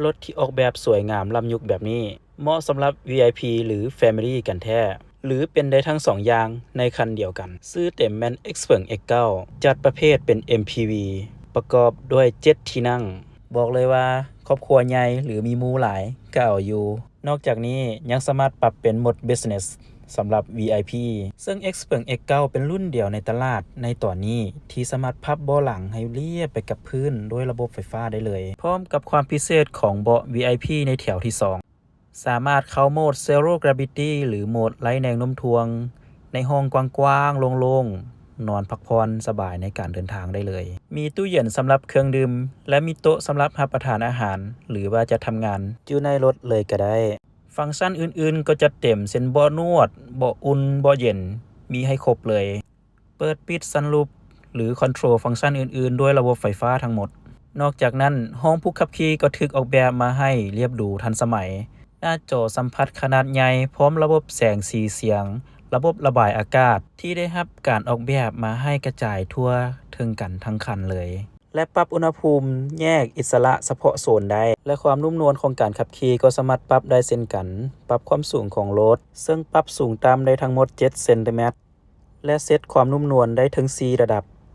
ລົດທີ່ອອກແບບສວຍງາມລ້ຳຍຸກແບບນີ້ ເໝາະສຳລັບ ວີໄອພີ ຫຼື Family ກັນແທ້ ຫຼື ເປັນໄດ້ທັງສອງຢ່າງໃນຄັນດຽວກັນ. ຊື່ເຕັມແມ່ນ Xpeng X ເກົ້າ ຈັດປະເພດເປັນ ເອັມພີວີ ປະກອບດ້ວຍເຈັດທີ່ນັ່ງ. ບອກເລີຍວ່າຄອບຄົວໃຫຍ່ ຫຼື ມີໝູ່ຫຼາຍກໍເອົາຢູ່. ນອກຈາກນີ້ຍັງສາມາດປັບເປັນໂໝດ Business ສຳລັບ ວີໄອພີ ເຊິ່ງ Xpeng X ເກົ້າ ເປັນລຸ້ນດຽວໃນຕະຫຼາດໃນຕອນນີ້ ທີ່ສາມາດພັບເບາະຫຼັງໃຫ້ລຽບໄປກັບພື້ນດ້ວຍລະບົບໄຟຟ້າໄດ້ເລີຍ. ພ້ອມກັບຄວາມພິເສດຂອງເບາະ ວີໄອພີ ໃນແຖວທີສອງ ສາມາດເຂົ້າໂໝດ Zero Gravity ຫຼື ໂໝດໄຮ້ແຮງໂນ້ມຖ່ວງ ໃນຫ້ອງກວ້າງໆໂລ່ງໆ ນອນພັກຜ່ອນສະບາຍໃນການເດີນທາງໄດ້ເລີຍ. ມີຕູ້ເຢັນສຳລັບເຄື່ອງດື່ມ ແລະ ມີໂຕະສຳລັບຮັບປະທານອາຫານ ຫຼືວ່າຈະທຳງານຢູ່ໃນລົດເລີຍກໍໄດ້. ຟັງຊັນອື່ນໆກໍຈັດເຕັມ ເຊັ່ນ ເບາະນວດ, ເບາະອຸ່ນ, ເບາະເຢັນ ມີໃຫ້ຄົບເລີຍ. ເປີດປິດ Sunroof ຫຼື Control ຟັງຊັນອື່ນໆດ້ວຍລະບົບໄຟຟ້າທັງໝົດ. ນອກຈາກນັ້ນ, ຫ້ອງຜູ້ຂັບຂີ່ກໍຖືກອອກແບບມາໃຫ້ລຽບຫຼູທັນສະໄໝ, ໜ້າຈໍສຳຜັດຂະໜາດໃຫຍ່ ພ້ອມລະບົບແສງສີສຽງ, ລະບົບລະບາຍອາກາດ ທີ່ໄດ້ຮັບການອອກແບບມາໃຫ້ກະຈາຍທົ່ວເຖິງກັນທັງຄັນເລີຍ ແລະ ປັບອຸນຫະພູມແຍກອິດສະຫຼະສະເພາະໂຊນໄດ້ ແລະ ຄວາມນຸ້ມນວນຂອງການຂັບຂີ່ກໍສາມາດປັບໄດ້ເຊັ່ນກັນ. ປັບຄວາມສູງຂອງລົດ, ເຊິ່ງປັບສູງຕ່ຳໄດ້ທັງໝົດເຈັດເຊັນຕີແມັດ ແລະ ເຊັດຄວາມນຸ້ມນວນໄດ້ເຖິງສີ່ລະດັບ.